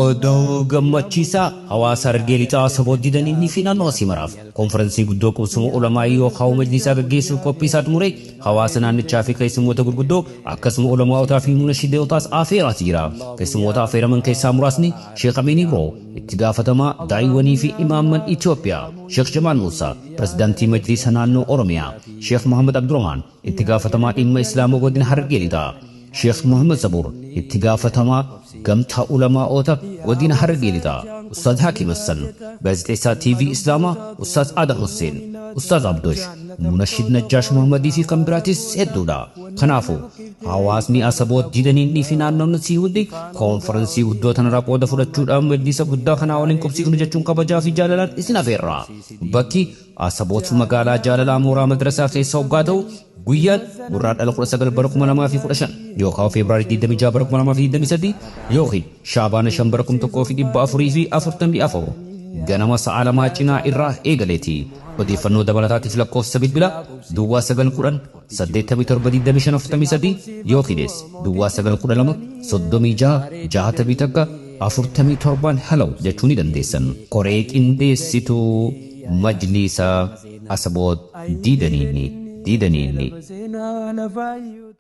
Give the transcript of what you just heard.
Oduu gammachiisaa hawaasa Harargee Lixaa Asaboot Diidanii fi naannoo asii maraaf konferansii guddoo qubsuma ulamaa'ii yookaan majlisaa gaggeessuuf qophii isaa xumure hawaasa naannichaa fi keessummoota gurguddoo akkasuma ulamaa'otaa fi munashidootaas afeeraati jira. Keessummoota afeeraman keessaa muraasni Sheekh Amiin Ibroo itti gaafatamaa daa'iwwanii fi imaamman Itoophiyaa, Sheekh Jamaal Muusaa pirezidaantii Majlisa naannoo Oromiyaa, Sheekh Muhammad Abdurrahmaan itti gaafatamaa dhimma Islaamaa godina Harargee Lixaa, Sheekh Muhammad Sabuur itti gaafatamaa gamtaa ulamaa'ota godina Harargee Lixaa, Ustaaz Hakim Hassan gaazexeessaa TV Islaamaa, Ustaaz Adam Hussein, Ustaaz Abdosh, Munashid Najjaash Muhammadii fi kan biraatis hedduudha. Kanaafuu hawaasni Asaboot Diidanii fi naannoon sii hundi koonferansii guddoo tanarraa qooda fudhachuudhaan majlisa guddaa kanaa waliin qubsiifnu jechuun kabajaa fi jaalalaan isin afeerra. Bakki Asaboot magaalaa Jaalalaa mooraa madrasaa keessa hoggaa ta'u guyyaan Gurraandhala 19 bara 2015 yookaan Febraarii 26 bara 2023 yookiin Shaabaana 5 bara 1444 ganama sa'a 2 cinaa irraa eegaleeti. Odeeffannoo dabalataatiif lakkoofsa bilbilaa duwwaa 9 10 87 25 43 yookiinis duwwaa 9 12 36 61 47 halaw jechuu ni dandeessan. Koree qindeessituu Majlisa Asaboot Diidaniini Diidaniini. Seenaa lafaayyuu.